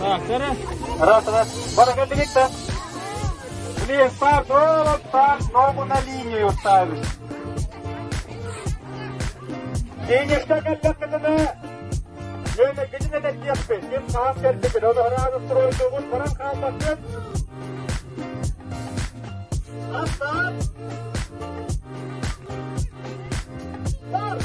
Раз, раз. Баракаллигитта. Блин, старт, о, старт, ногу на линию ставишь. Финишка кэллэххитинэ, нөмергитин этэрдиэхпит, ким хаһан кэлбитин, ону араас стройдуубут, баран хаалбаккыт. Старт! Старт!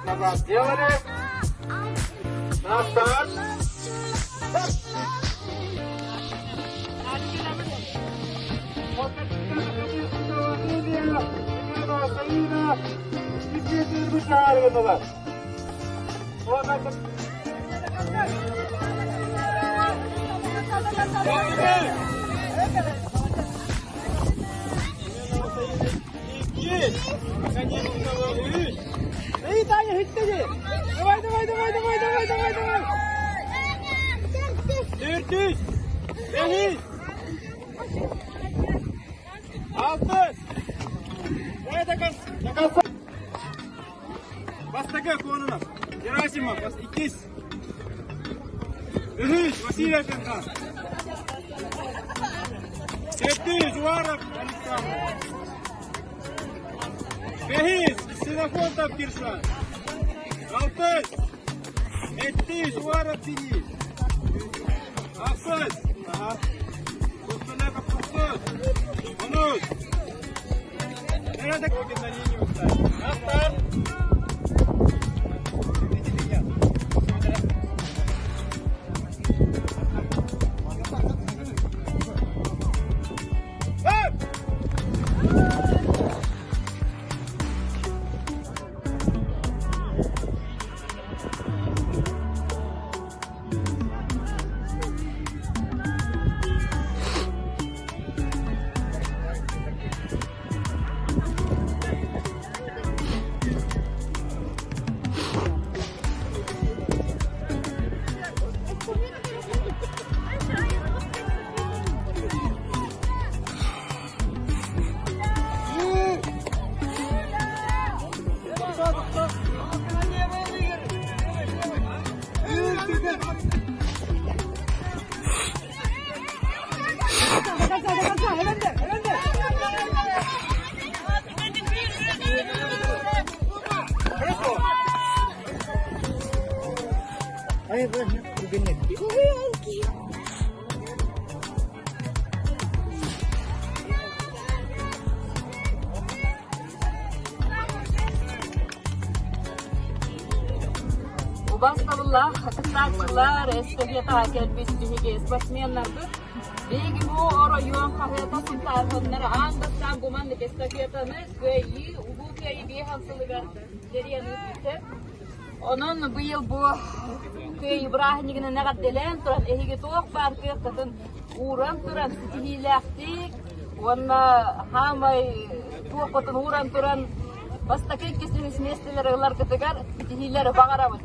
Назад сделали. На старт. Давай, давай, давай, давай, давай, давай, давай! Төрт, бес, алты, давай до конца, до конца. Бастакы Кононов, Герасимов, иккис. Үһүс, Василий Пенхан. Сэттис, Уваров Александр. Бэһис, Ксенофонтов Кирсан. Алтыс, Сэттис, Уваров Денис. Ахсыс, ага. Кустанеков Курсус. Онус. На линию ставить. На старт. Убастабыллаах кыттааччылар, эстафетаҕа кэлбит биһиги спортсменнарбыт. Биһиги бу оройуон хаһыата сунтаарһыннара аан бастаан бу маннык эстафетаны Кыайыы, Улуу Кыайыы биэс сылыгар тэрийэн ыыппыттар. Онон быйыл бу Кыайыы бырааһынньыгынан эҕэрдэлээн туран эһиги туох баар кыаххытын ууран туран ситиһиилээхтик уонна хаамай туоххутун ууран туран бастакы иккис үһүс миэстэлэри ыларгытыгар ситиһиилэри баҕарабыт.